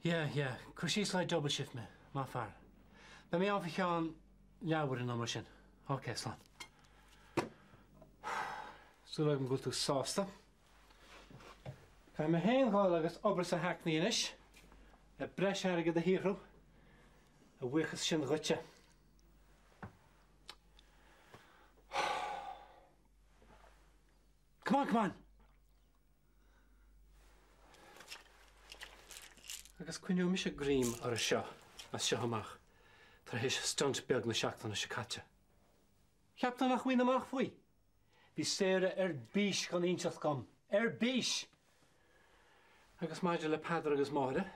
Yeah, yeah. Cuir síos le double shift mé. Maith an fear. Beidh mé ann faoi cheann leathuaire nó mar sin. Ok, slán. Súil agam go bhfuil tú sásta. Caithfidh mé féin dhul agus obair sa Hackney anois le breis airgid a shaothrú. A bhuíochas sin dhuitse. Come on, come on! Agus coinneoidh mise greim orthu seo as seo amach tar éis stunt beag na seachtaine seo caite. Cheap tú nach bhfaighinn amach faoi? Bhí Sarah ar bís chun inseacht dhom. Ar bís! Agus maidir le Peadar agus Máire,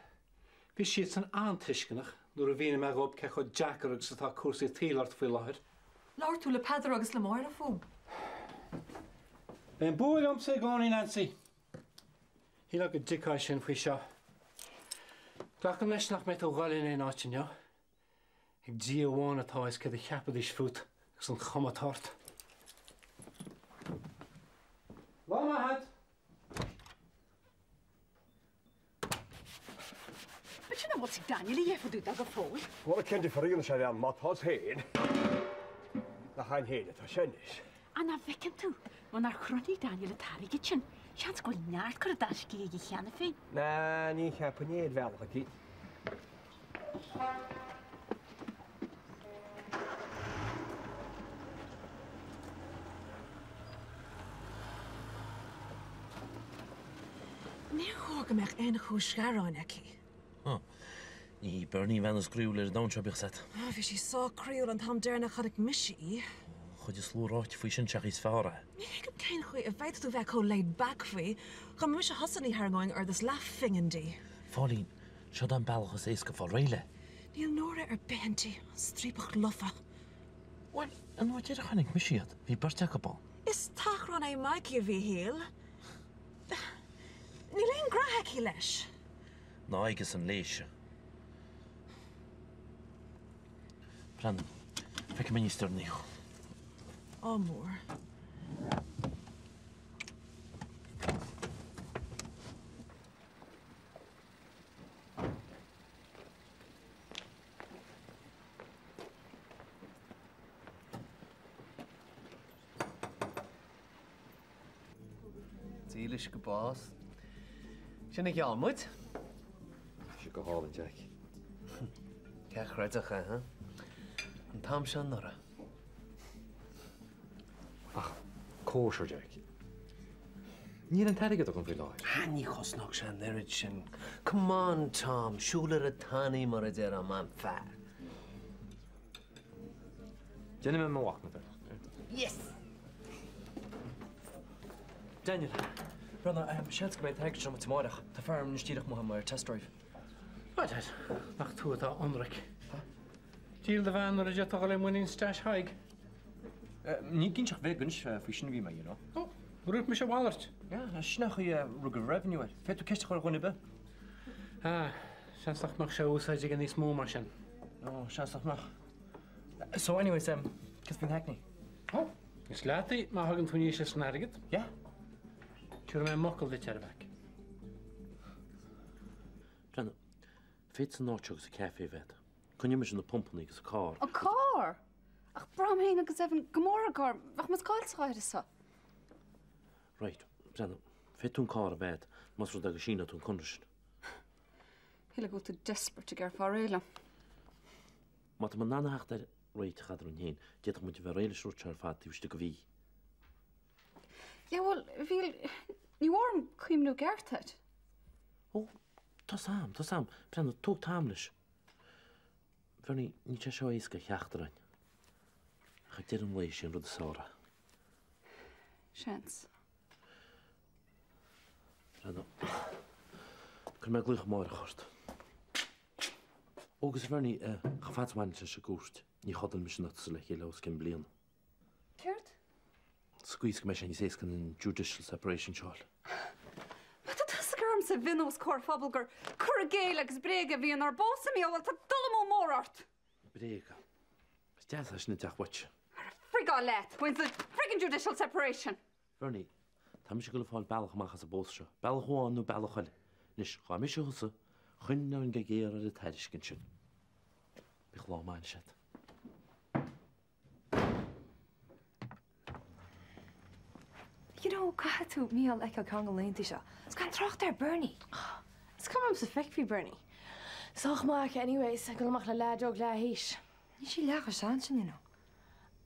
bhí siadsan an-tuisceanach nuair a mhínigh mé dhóibh cé chomh deacair agus atá cúrsaí an tsaoil ort faoi láthair. Labhair tú le Peadar agus le Máire fúm. Beidh an bua liomsa i gcónaí, Nancy. Shílfeá go dtuigfeá sin faoi seo. Glacaim leis nach mbeidh tú ag dhul in aon áit inniu. Ag Dia amháin atá a fhios céard a cheapfaidís fút agus an chuma atá ort. Lá maith a't! B'shin an bhfuil tigh Daniel a dhéanfadh tú go fóill. Bhuel, cén difear a dhéanann sé bhean má tá's féin nach ann féin atá sé anois. Ach nach bhfeiceann tú, munar chruinnigh Daniel an t-airgead sin, seans go bhfuil neart curtha i dtaisce aige cheana féin. Ná ní cheapfainn é ar bhealach eicínt. Níor chóir go mbeadh aon chúis ghearáin aici. Huh. Ní hí Bernie an bhean is croíúla ar an domhan seo, bíodh a fhios agat. Ah, bhí sí sách croíúil an t-am deireanach a chonaic mise í. An chuid is lú ráite faoi sin seachas is fearr é. Ní thuigim cén chaoi a bhféadfadh tú bheith chomh laid back faoi. Dá mba mise thusa ní tharraingeoinn ort as leathphingin di. Phóilín, seo é an bealach is éasca fáil réidh léi. Níl náire ar bith inti, an striapach lofa. Bhuel, an uair deireadh a chonaic mise iad, bhí beirt acu ann. Is tachrán é Mikey, a Mhíchíl. Níl aon ghra aici leis. Ná aigesan léise. Breathnaigh, feicfidh mé níos deireanaí thú. Ádh mór. Dílis go bás. Sin a gheall muid. Tá sé go hálainn, Jack. Cé a chreidfeadh é, huh? An t-am seo anuraidh. Ach cóisir, Jack. Níl an t-airgead agam faoi láthair. Ah, ní chosnódh sé an oiread sin. Come on, Tom, siúl ar an tanaí mar a déarfá, m'fhear. Déanfaidh mé mo mhachnamh air. Yes! Daniel, breathnaigh, seans go mbeidh an t-airgead seo agat amárach. Tá fear anois díreach amuigh ar test drive. Right, right. Nach tú atá ionraic. Díol do bhean nuair a d'fhéadfá dul i muinín stash Thaidhg. Ní ag inseacht bréag anois faoi sin a bhí mé, you know. Ó, dúirt mise a mhalairt. Yeah, sin an chaoi a rugadh revenue air. Féadfaidh tú ceist a chur ar dhuine ar bith. Ah, seans nach mbeadh sé úsáid aige níos mó mar sin. No, seans nach mbeadh. So anyways, um, cad faoin Hackney? Ó, is leat í má thagann tú aníos leis an airgead. Yeah. Tabharfaidh mé m'fhocal duit air, a mhac. Breathnaigh, féadfaidh an áit seo agus an caife a bheith. Coinneoidh mise na pumpanna agus an carr. An carr? Ach braithim féin agus Evan go mór ar an gcarr, bheadh muid caillte sa chathair seo. Right, breathnaigh, féadfaidh tú an carr a bheith más rud é go síneoidh tú an conradh sin. Shílfeá go bhfuil tú desperate ag iarraidh fáil réidh liom. Má tá muid in ann a theacht ar réiteach eadrainn féin, d'fhéadfadh muid a bheith réidh leis an rud seo ar fad taobh istigh de mhí. Yeah, bhuel, bhí, ní mór dom cuimhniú i gceart air. Ó, tá 's a'm, tá 's a'm. Breathnaigh, tóg t'am leis. Bernie, níl sé seo éasca a cheachtar againn. Ach ag deireadh an lae, sé an rud is fearr é. Seans. Breathnaigh. Cuirfidh mé glaoch amárach ort. Ó, agus a Bhernie, chomh fada is a bhaineann leis an gcúirt, ní chodlóidh mise ná tusa le chéile os cionn bliana. Céard? Sa gcaoi is go mbeidh sé níos éasca an judicial separation seo a fháil. Má tá tusa ag ormsa a mhionú os comhair phobail gur cur i gcéill agus bréaga a bhí inár bpósadh, bhuel tá dul amú mór ort! Bréaga. Is deas é sin a theacht uait. Ar frigáil leat! When's the friggin' judicial separation? Bernie, tá mise ag dul ag fáil bealach amach as an bpósadh seo. Bealach amháin nó bealach eile. Anois, dhá mise thusa. Choinneoinn go géar ar an tairiscint sin. Bíodh lá maith anois agat. You know, caithfidh tú Mícheál a fheiceáil ceann de na laethanta seo. Is gan trácht ar Bernie. Is cuma liomsa feicfí Bernie. Sách maith aici anyways, ag dul amach le leaid óg leathaois. Níl sí leath chomh sean sin, you know.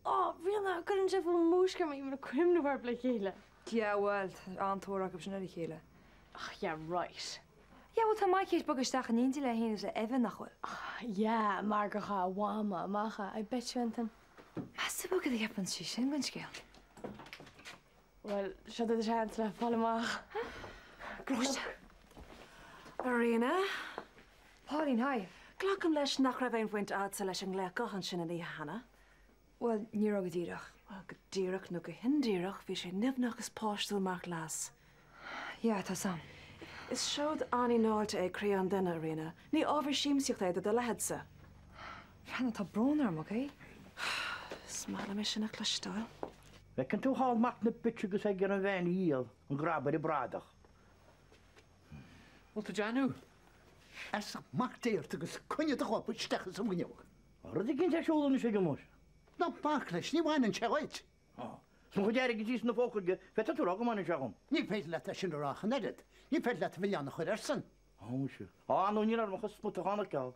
Á, Ríona, cuireann sé fuil múisce orm even ag cuimhneamh orthu le chéile. Yeah, bhuel, tá an-tóir acu sin ar a chéile. Oh, yeah, right. Yeah, bhuel, tá Mike théis bogadh isteach in éindí léi féin agus le Evan, nach bhfuil? Yeah, mar gur chaith a mhama amach é, I bet you anything. Meas tú cad a cheapann sí sin den scéal? Bhuel, seo do chance le fáil amach. Gluais! A Ríona. Pauline, hi. Glacaim leis nach raibh aon bhaint a'dsa leis an nglaoch gutháin sin an oíche cheana? Bhuel, ní raibh go díreach. Bhuel, go díreach nó go hindíreach, bhí sé nimhneach is páistiúil mar ghlas. Yeah, tá 's a'm. Is seod an-fhíneáilte é croí an duine, a Ríona. Ní ábhar siamsaíochta é do do leithéidse. Bhreathnaigh, tá brón orm, ok? Is maith liom é sin a chloisteáil. Feiceann tú thall mac na bitse agus é ag iarraidh an bhean a dhíol, an grabaire bradach. Bhfuil tú deimhniú? Arsa mac Dé ort agus coinnigh do ghob isteach as an bhfuinneog. Tá rud eicínt ar siúl anois aige muis. Ná bac leis, ní bhaineann sé dhuit. Tá. Is mo chuid airgid thíos ina phóca aige, féadfaidh tú a rá go mbaineann sé dhom. Ní féidir leat é sin a rá ach an oiread. Ní féidir leat an milleán a chur airsean. Á muise. Á nó níl orm ach an smut a chonaiceáil.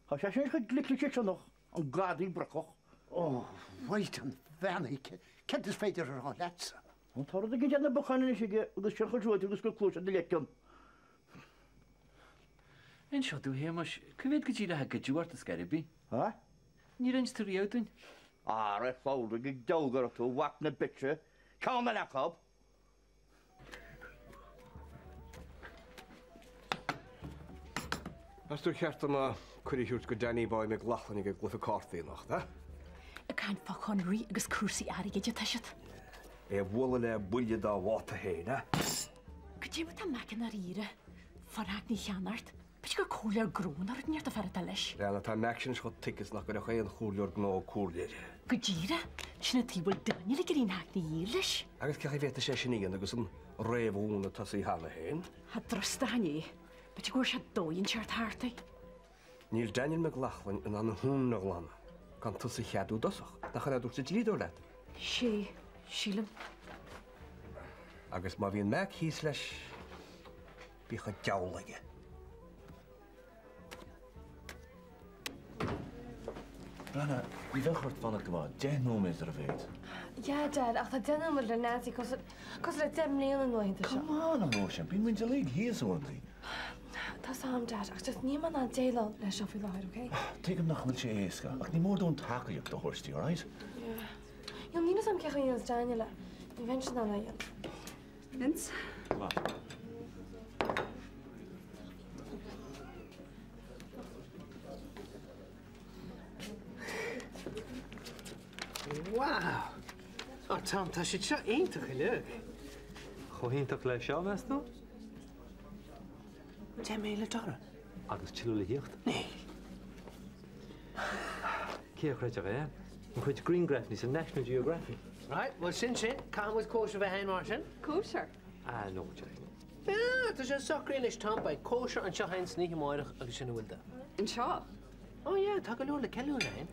Tá sé sin chomh glic leis an sionnach, an gadaí brocach. Ó, mhaighdean bheannaithe, céard is féidir a rá leatsa? Ó, tá rud eicínt ar na bacáin anois aige agus sin chomh suaite agus gur cluais do leiceann. Inis domh, a Shéamais, cá mhéad go díreach a goideadh ort ar scor ar bith? Há? Níor inis tú riamh dúinn. Ara, chabhraigh ag deabhadh ort, a mhac na bitse, ceann eile acu! Meas tú ar cheart dom cuireadh a thabhairt go Danny Boy Mac Lochlainn ag an gcluiche cártaí anocht, eh? Ag caint fá chonraí agus cúrsaí airgid atá siad. É a bhualadh le buille dá bháta féin, eh? Cad é mar tá Mac i ndáiríre? Forhaicní cheannaird. B'fhéidir gur comhairleoir gnó nó rud inteacht an fear atá leis. Bhuel, tá Mac sin chomh tuigthe is nach gcuirfeadh aon chomhairleoir gnó comhairle air. Go díreach, sin an taobh a bhfuil Daniel ag iarraidh an haicní a dhíol leis. Agus cén chaoi a bhféadfadh sé sin a dhéanamh agus an réamhdhúnadh tosaithe cheana féin? Cha dtrustach an é. B'fhéidir go bhfuair sé dóigh inteacht thart é. Níl Daniel Mac Lochlainn in ann a thóin a ghlanadh gan tusa a cheadú i dtosach. Nach in é a dúirt an dlíodóir leat? Sé, sílim. Agus má bhíonn Mac thíos leis, bíodh an diabhal aige. Breathnaigh, ní bheadh ort fanacht go maith, 10 nóiméad ar a mhéad. Yeah, Dad, ach tá 10 nóiméad le Nancy cosúil le 10 mbliana na laethanta seo. Come on, a Róise, bíonn muid uilig thíos uaireanta. Tá 's a'm, Dad, ach just níl mé in ann déileáil leis seo faoi láthair, ok? Tuigim nach bhfuil sé éasca, ach ní mór dúinn tacaíocht a thabhairt di, alright? Yeah. You know, níl 'fhios a'm cén chaoi a dhéanfas Daniel é. Ní bheinnse in ann é a dhéanamh. Vince? Wow! Á Tom, tá siad seo iontach uilig. Chomh hiontach le seo, meas tú? $10,000. Agus tuilleadh le thíocht. Níl. Cé a chreidfeadh é? Mo chuid grianghraifeanna sa National Geographic. Right, bhuel sin sin. Caithfidh muid cóisir a bheith againn mar sin. Cóisir? Ah, no, Jack. Yeah, tá sé socraithe anois, Tom. Beidh cóisir anseo againn san oíche amárach agus sin a bhfuil de. Anseo? Oh yeah, tá go leor le ceiliúradh againn.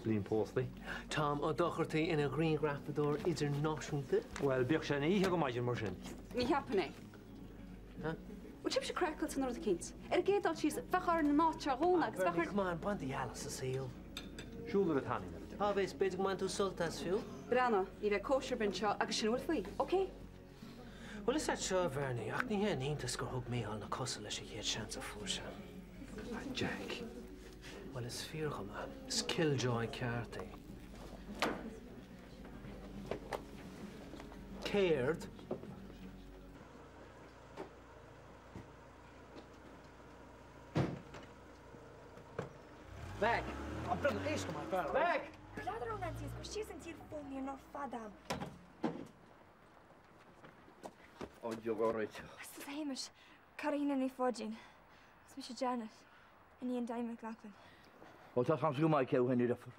Bliain pósta. Tom Ó Dochartaigh ina ghrianghrafadóir idirnáisiúnta. Bhuel, bíodh sé ina oíche go maidin mar sin. Ní cheapfainn é. Huh? Bhfuil sibhse craiceáilte nó rud eicínt? Ar an gcéad dul síos, bheadh orainn an áit seo a dhúnadh agus bheadh Bernie, ar. come on, bain do gheal as an saol. Siúl ar an tanaí, mar a deir. Cá bhfios, b'fhéidir go mbainfidh tú sult as fiú. Breathnaigh, ní bheidh cóisir ar bith anseo agus sin a bhfuil faoi, ok? Bhuel, is ait seo, a Bhernie, ach ní haon iontas gur thug Mícheál na cosa leis an chéad seans a fuair sé. A Jack. Bhuel, is fíor dhom é. Is killjoy ceart é. Céard? Mac! Á, Breathnaigh, éist go maith, fear. Mac! N'fheadar ó Nancy is cuir síos an tír fón níor ná fada am. Ó, Dia ár réiteach. Is tusa Shéamais, cara Shíne Ní Pháidín. Is mise Janet, iníon Danny McLaughlin. Ó, tá 's a'msa go maith cé thú féin, a dheirfiúr.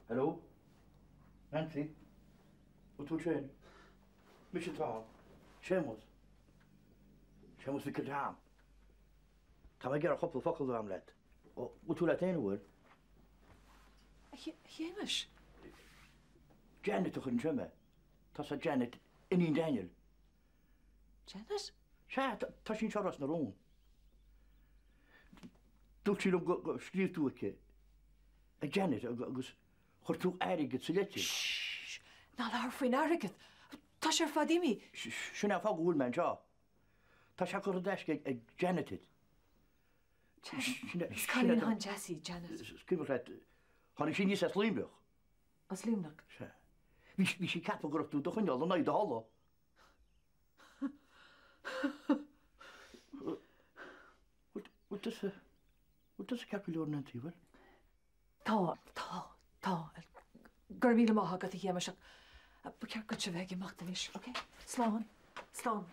Hello? Nancy? Bhfuil tú ansin? Mise atá ann. Séamus. Séamus Mhicil Tom. Tá mé ag iarraidh cúpla focal a rá leat. Bhfuil tú leat féin, an bhfuil? A Shéamais? Janet a chuir anseo mé. Tusa Janet, iníon Daniel. Janet? Sea, tá sí anseo i Ros na Rún. Dúirt sí liom gur scríobh tú aici, a Janet, agus chuir tú airgead sa leitir. Shh! Ná labhair faoin airgead! Tá sé ar fad imithe. Sin é an fáth go bhfuil mé anseo. Tá sé curtha i dtaisce ag Janet duit. Janet? Is cailín an-deas í Janet. Is cuimhin leat, tháinig sí aníos as Luimneach. As Luimneach? Sea. Bhí sí ag ceapadh go raibh tú do choinneáil in aghaidh do thola. Bhfuil tusa, bhfuil tusa ceart go leor, Nancy, bhfuil? Tá, tá, tá. Go raibh míle maith agat, a Shéamais, ach ba cheart duitse bheith ag imeacht anois, ok? Slán, slán.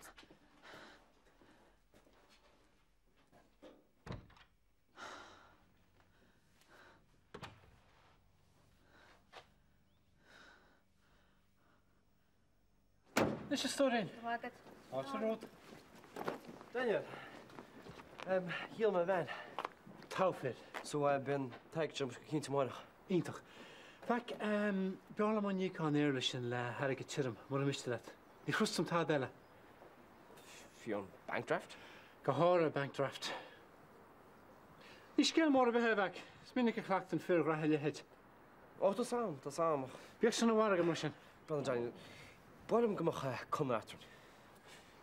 Anois a stóirín. Go raibh maith agat. Fáilte romhat. Daniel, dhíol mé an veain. Togha fir. So beidh an t-airgead agam go cinnte amárach. Iontach. Mhac, b'fhearr liom an n-íocfá an éarlais sin le hairgead tirim, mura miste leat. Ní thrustaim tada eile. Fiú an bank draft? Go háirithe bank draft. Ní scéal mór ar bith é, a mhac. Is minic a chleachtann fir ghraithe a leithéid. Ó, tá 's a'm, tá 's a'm, ach. Bíodh san mhargadh mar sin. Breathnaigh Daniel, ba mhaith liom go mbeadh conradh eadrainn.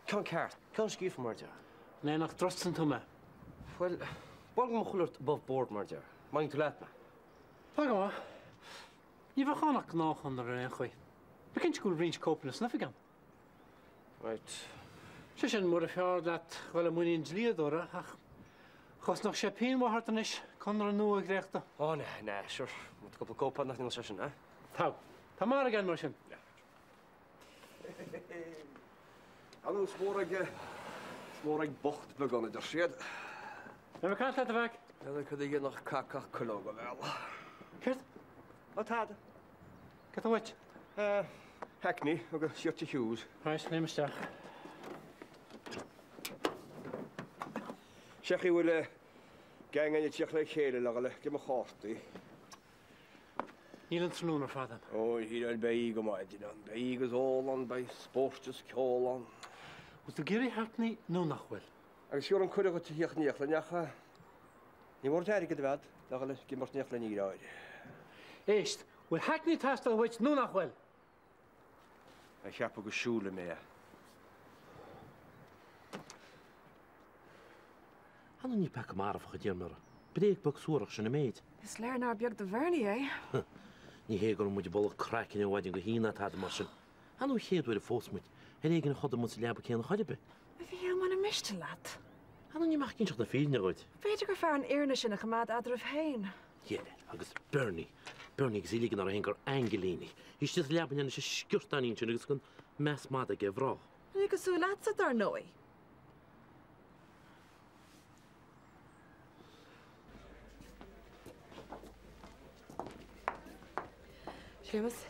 Ceann ceart, ceann scríofa mar a déarfá. An é nach dtrustann tú mé? Bhuel, ba mhaith liom go mbeadh chuile shórt above board mar a déarfá. An bhfaigheann tú leat mé? Tá go maith. Ní bheadh ann ach gnáthchonradh ar aon chaoi. Bí cinnte go bhfuil roinnt cóipeanna san oifig a'm. Right. Sé sin, mura fearr leat dhul i muinín dlíodóra, ach chosnódh sé pingin mhaith ort anois conradh nua a dhréachtadh. Ó, na, na, sure. Má tá cúpla cóip a'd nach ndéanfadh sé sin, eh? Tá. Tá margadh againn mar sin. Ar ndóigh, is mór ag, is mór ag bocht beagán, a deir siad. Beidh mé ag caint leat, a mhac. N'fheadar cad a dhéanfadh cac ach cuileog a mhealladh. Céard? Ó, tada. Cad tá uait? Hackney agus siar to Hughes. Right, léim isteach. Sé chaoi a bhfuil gang againn ag tíocht le chéile le dhul ag imirt chártaí. Níl an tráthnóna ar fad a'm. Ó, shíl beidh go maidin ann. Beidh agus ól ann, beidh spórt is ceol ann. Bhfuil tú ag iarraidh Hackney nó nach bhfuil? Agus gheobhair an cuireadh dhuit a thíocht in éineacht linn ach ní mór duit airgead a bheith a'd le dhul ag imirt in éineacht linn oíche áirithe. Éist, bhfuil Hackney ag teastáil uait nó nach bhfuil? Ag ceapadh go siúlfaidh mé é. Ar ndóigh ní peaca marfach a d'iarr mé orthu. Bréag beag suarach sin an méid. Is léir nár beag do Bhernie é. Ní hé go raibh muid ag boladh craicinn ó mhaidin go hoíche ná tada mar sin. Ar ndóigh an chéad uair a phós muid, ar éigean a chodail muid sa leaba céanna chor ar bith. A Mhíchíl, mura miste leat. Ar ndóigh ní maith ag inseacht na fírinne dhuit. B'fhéidir gur fearr an fhírinne sin a choimeád eadraibh féin. Yeah, agus Bernie, Bernie agus í ag ligean orthu féin gur aingilín í. Bhí istigh sa leaba leis an sciortáinín sin agus gan meas madaidh aige ar mhná. Ní cosúil leatsa, dar ndóigh. Séamus?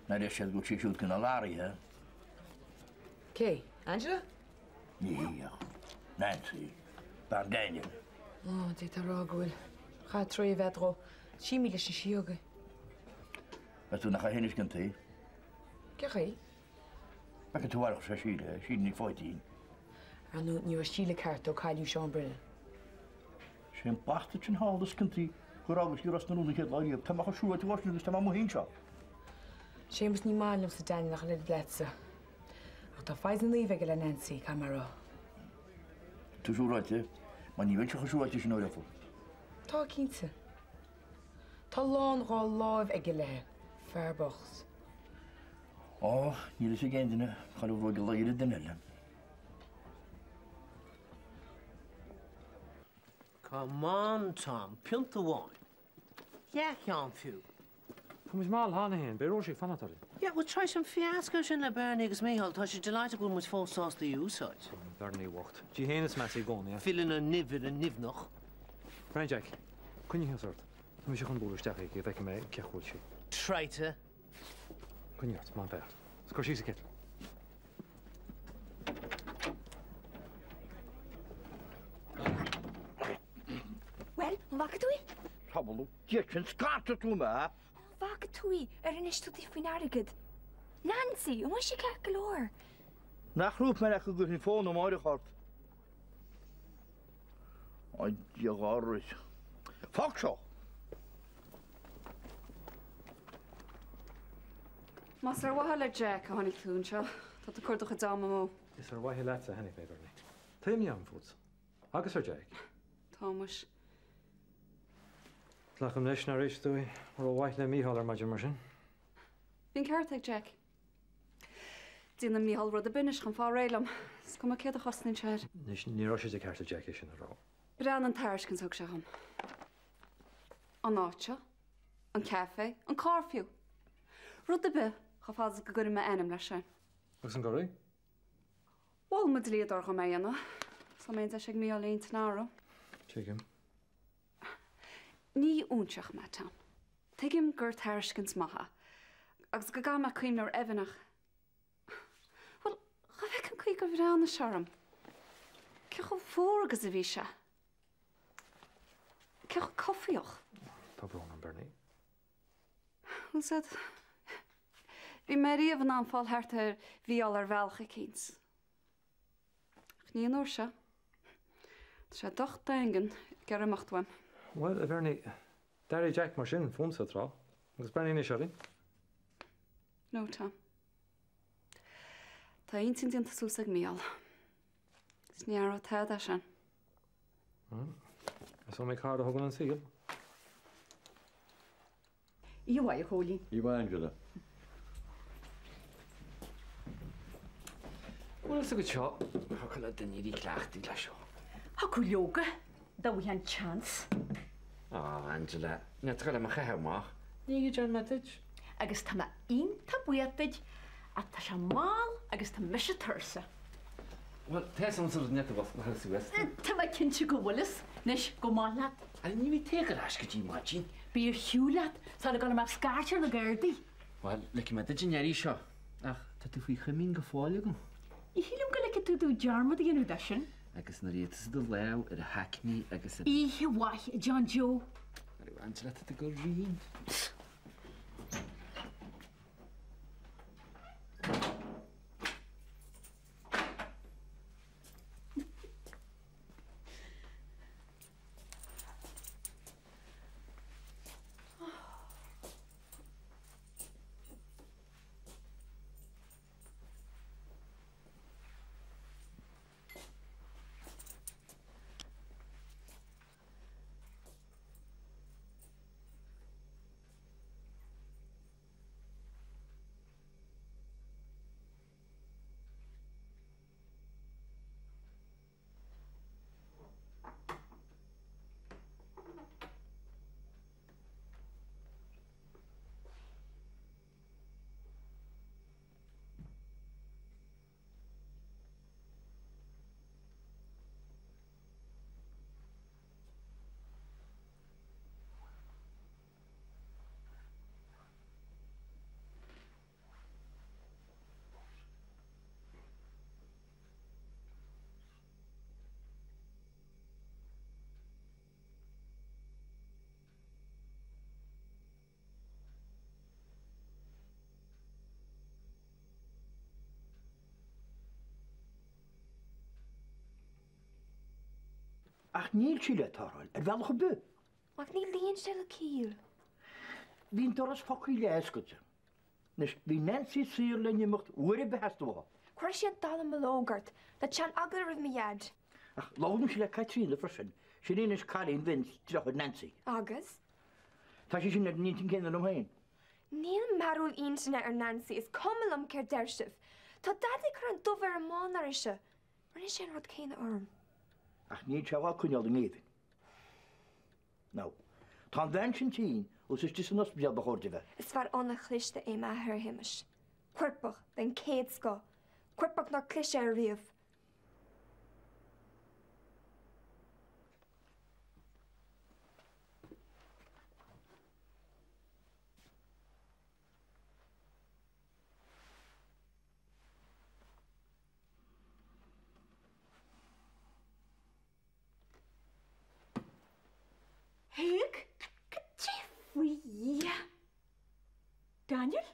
Nár deir siad go bhfuil sí siúd cineál athraithe? Cé? Angela? Ní hea. Nancy. Bean Daniel. Ó, d'fhéadfá a rá go bhfuil. Chaithfeadh troigh a bheith dhó. Sí mí leis an síogaí. Meas tú nach é féin is ciontaí? Cé chaoi? Bhfeiceann tú mhaireachas sé Síle, Síle Nic Pháidín. Ar ndóigh, ní raibh Síle ceart ó cailleadh Seán Brennan. Sé an bastard sin thall is ciontaí gur fhágas í Ros na Rún an chéad lá riamh. Tá mé chomh siúráilte dhó sin agus tá mé amuigh anseo. Séamus, ní maith liomsa Daniel ach an oiread leatsa. Ach tá foighid na naomh aige le Nancy, caithfidh mé a rá. Tú siúráilte? Mar ní bheinnse chomh siúráilte sin ar fhocal. Tá, cinnte. Tá lán dhá láimh aige léi. Fear bocht. Ó, níl fhios ag aon duine cá raibh ruaig a laoire duine eile. Come on, Tom, pionta amháin. Leathcheann fiú. Tá muid mall cheana féin, beidh Róise ag fanacht orainn. Yeah, bhuel, tar éis an fiasco sin le Bernie agus Mícheál, tá sé delighted go bhfuil muid fós sásta í a úsáid. Bernie bhocht. Di féin is measa i gcónaí. Filleann an nimh ar an nimhneach. Brian Jack, coinnigh fios ort. Tá mise chun bualadh isteach chuici go bhfeicfidh mé cén chaoi a bhfuil sí. Traitor. Coinnigh ort, maith an fear. Is cuir síos an kettle. Bhuel, an bhfaca tú í? Sabhal, Dia sin scairtfidh tú mé! An bhfaca tú í? Ar inis tú di faoin airgead? Nancy, an bhfuil sí ceart go leor? Nach ndúirt mé leat go gcuirfinn fón amáireach ort? A Dhia dhár. Fág seo! Más ar mhaithe le Jack a tháinig tú anseo, tá tú ag cur do chuid ama amú. Is ar mhaithe leatsa a tháinig mé, Bernie. Tá imní orm fútsa. Agus ar Jack. Tá muis. Glacaim leis nár éist tú rómhaith le Mícheál ar maidin mar sin. Bhí an ceart ag Jack. Déanann Mícheál rud ar bith anois chun fáil réidh liom. Is cuma céard a chosnaíonn sé air. Anois, ní raibh sé de cheart ag Jack é sin a rá. Breathnaigh an tairiscint a thug sé dhom. An áit seo, an café, an carr fiú. Rud ar bith chomh fada is go gcuirim m'ainm leis sin. Agus an Garraí? Mhol mo dhlíodóir dhom é a dhéanamh. Sula mbeidh an deis ag Mícheál a intinn a athrú. Tuigim. Ní óinseach mé, Tom. Tuigim gur tairiscint maith é agus go gcaithfidh mé cuimhneamh ar Evan ach, bhuel, dhá bhfeicfeá an chaoi gur bhreathnaigh sé orm, cé chomh fuar agus a bhí sé, cé chomh cufaíoch. Tá brón orm, Bernie. Bhfuil 's a'd, bhí mé riamh in ann fáil thart ar Mhícheál ar bhealach eicínt. Ach ní an uair seo. Tá sé docht daingean ag iarraidh imeacht uaim. Bhuel, a Bhernie, d'airigh Jack mar sin fúmsa tráth, agus breathnaigh anois orainn. No, Tom. Tá a intinn déanta suas ag Mícheál. Is ní athróidh tada é sin. Is iomaí cara a thugann an saol. Oíche mhaith, a Chóilín. Oíche mhaith, Angela. Bhfuil fhios agat seo, thiocfadh le duine éirí cleachtaithe leis seo. Thiocfadh leoga, dá bhfaighfeá an chance. Á, Angela, níl tú ag dul le mo chaitheamh amach. Ní go dtearn mé duit. Agus tá mé iontach buíoch duit, ach tá sé mall agus tá mise tuirseach. Bhuel, tá fhios a'msa rud inteacht a bhfuil suas. Tá mé cinnte go bhfuil fhios. Anois, go maith leat. Ach ní bheidh tú ag ar ais go dtí maidin. Bí ar shiúl leat sula gcuirfidh mé scairt ar na Gardaí. Bhuel, ligfidh mé duit an iarraidh seo, ach tá tú faoi chomaoin go fóill agam. Ní shílim go ligfidh tú domh dearmad a dhéanamh de sin. Agus nuair a tusa do lámh ar a haicmí agus ar. Oíche mhaith, a John Joe. Ar Angela, tá tú go righin. Ach níl sí le tarrtháil ar bhealach ar bith. Ach ní luíonn sé le ciall. Bhí an doras fágtha leath-oscailte. Anois, bhí Nancy saor le n-imeacht uair ar bith theastaigh uaithi. Cuirfidh sí an dallamullóg ort, le teann eagla roimh mo dhaid. Ach labhair mise le Caitríona freisin, sin í anois cailín Vince, deartháir Nancy. Agus? Tá sí sin ar an intinn céanna liom féin. Níl mearbhall intinne ar Nancy, is cuma liom céard deir sibh. Tá Daid ag cur an dubh ar an mbán uirthise. Rinne sé an rud céanna orm. Ach níl sé dhá coinneáil i ngéibheann. Now. Tá an bhean sin tinn agus istigh san ospidéal ba chóir di bheith. Is fear an-chliste é m'athair, a Shéamais. Coirpeach den chéad scoth. Coirpeach nár chlis air riamh. Thaidhg, Cad é faoi Dhia? Daniel?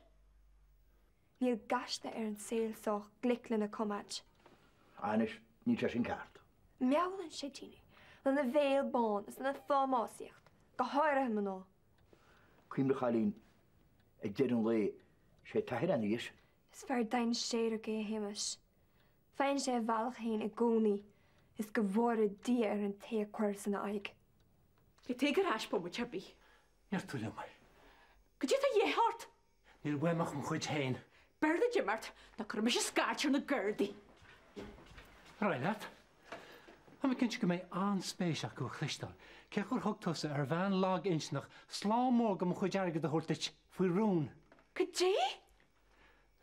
Níl gaiste ar an saol sách glic lena choimeád. Anois, níl sé sin ceart. Meallann sé daoine lena bhéal bán is lena phámásaíocht, go háirithe mná. Cuimhnigh, a chailín, ag deireadh an lae, sé t'athair anois. Is fear dainséarach é, a Shéamais. Faigheann sé a bhealach féin i gcónaí is go bhfóire Dia ar an té a chuireas ina aghaidh. Beidh Tadhg ar ais bomaite ar bith. Níor tú liom é. Cad é atá de dhíth ort? Níl uaim ach mo chuid féin. B'fhearr duit imeacht nó cuirfidh mise scairt ar na Gardaí. Ar aghaidh leat. Tá mé cinnte go mbeidh an-spéis acu a chloisteáil cén chaoi ar thug tusa ar bhean lag-intinneach slám mór de mo chuid airgid a thabhairt duit faoi rún. Cad é?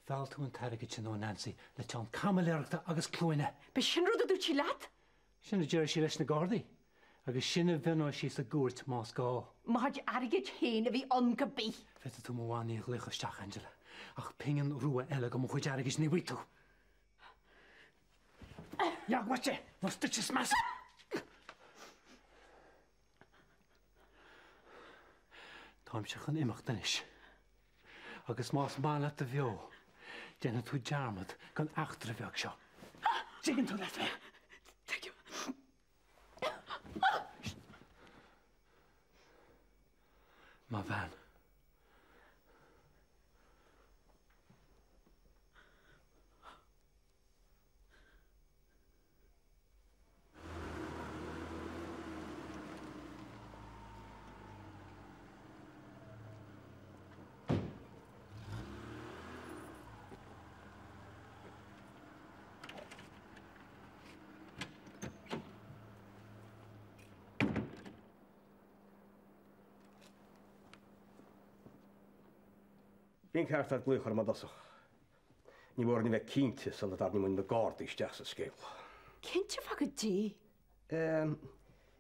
Mheall tú an t-airgead sin ó Nancy le teann caimiléireachta agus cluaine. B'é sin rud a dúirt sí leat? Sin a deir sí leis na Gardaí agus sin a mhionóidh sí sa gcúirt más gá. Mo chuid airgid féin a bhí ann cibé. Féadfaidh tú mo mhanaí a ghlaoch isteach, Angela, ach pingin rua eile de mo chuid airgid ní bhfaighidh tú. Leag uait é, nó is duitse is measa! Táimse chun imeacht anois. Agus más maith leat do bheo, déanfaidh tú dearmad den eachtra bheag seo. Tuigeann tú leat mé? Tuigim. Mo bhean. Bhí an ceart agat glaoch orm i dtosach. Ní mór dúinn a bheith cinnte sula dtarraingeoidh muid na Gardaí isteach sa scéal. Cinnte fá goidé?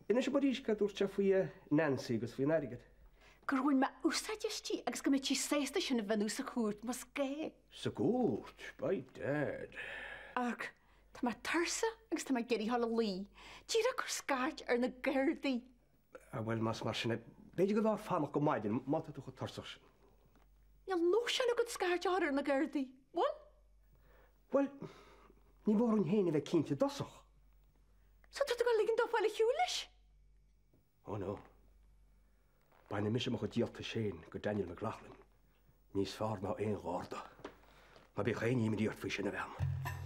Inis dom arís cad a dúirt sé faoi Nancy agus faoin airgead. Gur bhain mé úsáid aisti agus go mbeadh sí sásta sin a mhionú sa chúirt más gá. Sa gcúirt? By dad. Amharc, tá mé tuirseach agus tá mé ag iarraidh a dhul a luí. Díreach ag cur scairt ar na Gardaí. Ah bhuel, más mar sin é, b'fhéidir gurbh fhearr fanacht go maidin má tá tú chomh tuirseach sin. Níl nóisean agat scairt a chur ar na Gardaí, bhfuil? Bhuel, ní mór dúinn féin a bheith cinnte i dtosach. So tá tú ag dul a ligean dó fáil ar shiúl leis? Oh no. Bainfidh mise mo chuid díoltais féin de Daniel McLaughlin níos fearr ná aon Gharda. Ná bíodh aon imní ort faoi sin, a bhean.